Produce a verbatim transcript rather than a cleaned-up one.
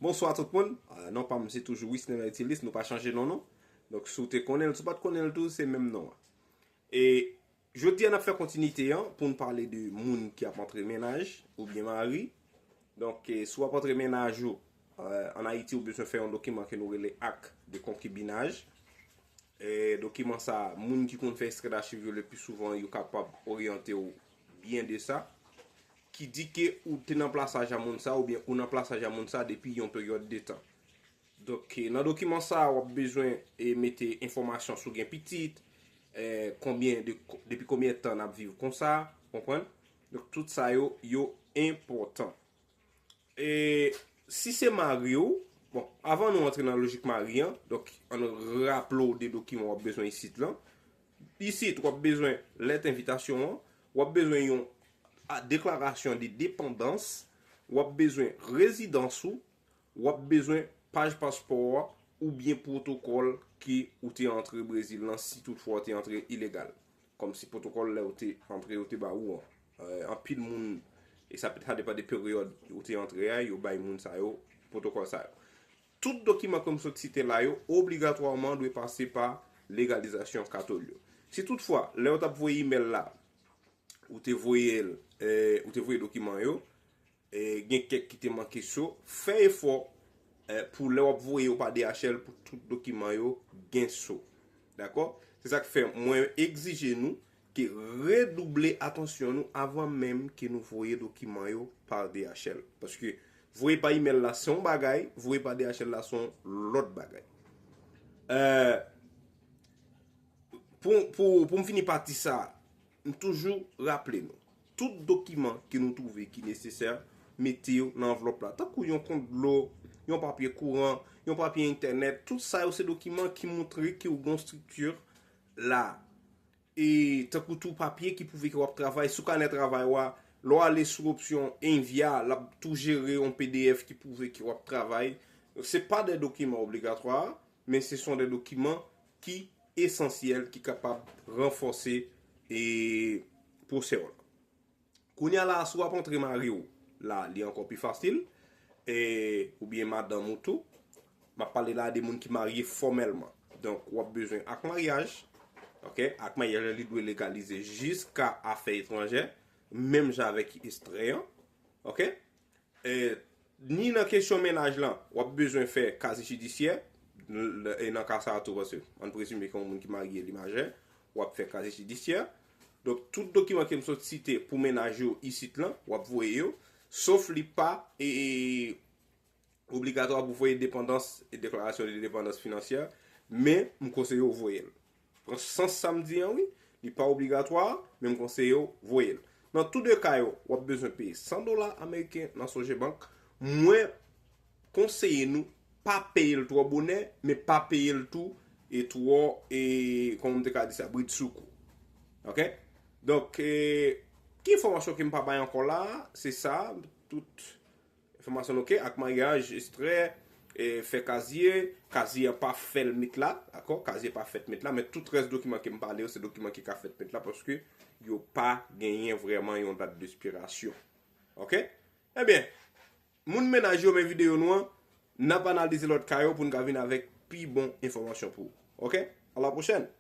Bonswa tout moun. Ah, non pa m se toujou Wisner Etilis, nou pa chanje non non. Donk si w te konnen l, si w pa t konnen l tou, se menm non an. E jodi a n ap fè kontinite an pou n pale de moun ki ap antre mennaj oubyen mari. Donk eh, si w ap antre mennaj ou eh, ann Ayiti, ou bezwen fè yon dokiman ke nou rele ak de konkibinaj. Eh, dokiman sa, moun ki konn fè ekstrè dachiv yo le pli souvan, yo kapab oryante w byen de sa. Ki di ke ou te nan plasaj a moun sa oubyen ou nan plasaj a moun sa depi yon peryòd de tan. Donk, eh, nan dokiman sa, w ap bezwen eh, mete enfòmasyon si w gen pitit, eh, konbyen de, depi konbyen tan n ap viv konsa, konprann? Donk, tout sa yo, yo enpòtan. E si se mari w, bon, avan nou antre nan lojik mari an, donk, ann raple w de dokiman w ap bezwen isit lan. Isit, w ap bezwen lèt envitasyon an, w ap bezwen yon a, deklarasyon de depandans, w ap bezwen rezidans ou, w ap bezwen paj paspò a oubyen pwotokòl ke ou te antre Brezil lan si toutfwa w te antre ilegal. Kòmsi pwotokòl lè ou te antre yo te ba ou an. Eh, anpil moun, e sa, sa depann de peryòd ou te antre a, yo bay moun sa yo, pwotokòl sa yo. Tout dokiman ke m sot site la yo obligatwaman dwe pase pa legalizasyon katol yo. Si toutfwa, lè w t ap voye imèl la, ou te voye l, eh, ou te voye dokiman yo, eh, gen kèk ki te manke so, fè efò eh, pou lè w ap voye yo pa D H L pou tout dokiman yo gen so. Dakò? Se sa k fè mwen egzije nou ke redouble atansyon nou avan menm ke nou voye dokiman yo pa D H L. Paske voye pa imèl la se yon bagay, voye pa D H L la se yon lòt bagay. Eh, pou, pou, pou m fini pati sa, m toujou raple nou, tout dokiman ke nou twouve ki nesesè, mete yo nan anvlòp la. Tankou yon kont dlo, yon papye kouran, yon papye entènèt, tout sa yo se dokiman ki montre ke w gen yon estrikti la. E tankou tou papye ki pwouve ke w ap travay, sou kanè travay w a, lè w ale sou opsyon Envia, l ap tou jere yon P D F ki pwouve ke w ap travay. Se pa de dokiman obligatwa, men se son de dokiman ki esansyèl, ki kapab ranfòse e pwosè w la. Kounye a la, si w ap antre mari w la, li ankò pi fasil, e, oubyen madanm ou tou. M ap pale la de moun ki marye fòmèlman. Donk, w ap bezwen ak maryaj, ok, ak maryaj la, li dwe legalize jiska afè etranjè, menm jan avèk ekstrè an, ok. E, ni nan kesyon mennaj lan, w ap bezwen fè kazi jidisyè, l-, e nan ka sa a tou, paske ann prezime ke yon moun ki marye, li majè, w ap fè kazi jidisyè. Donk, tout dokiman ke m sot site pou mennaj yo isit lan, w ap voye yo, sof li pa, e, e, obligatwa pou voye depandans e deklarasyon de depandans finansyè, men m konseye w voye l. Pran sans sa m di an, wi. Li pa obligatwa, men m konseye w voye l. Nan tou de ka yo, w ap bezwen peye san dola ameriken nan Sogebank. Mwen konseye nou pa peye l twò bonè, men pa peye l tou e twò, e, kòman m te ka di sa, bridsoukou. Ok? Donk, e, ki enfòmasyon ke m pa bay ankò la, se sa, tout enfòmasyon nou ke ak maryaj, ekstrè, e, fè kazye, kazye an pa fèt met la, dakò? Kazye pa fèt met la, men tout rès dokiman ke m pale yo, se dokiman ki ka fèt met la, paske yo pa genyen vrèman yon dat despirasyon. Ok? Ebyen, moun mennaj yo, men videyo nou an, n ap analize lòt ka yo pou n ka vin avèk pi bon enfòmasyon pou ou. Ok? A la pwochèn!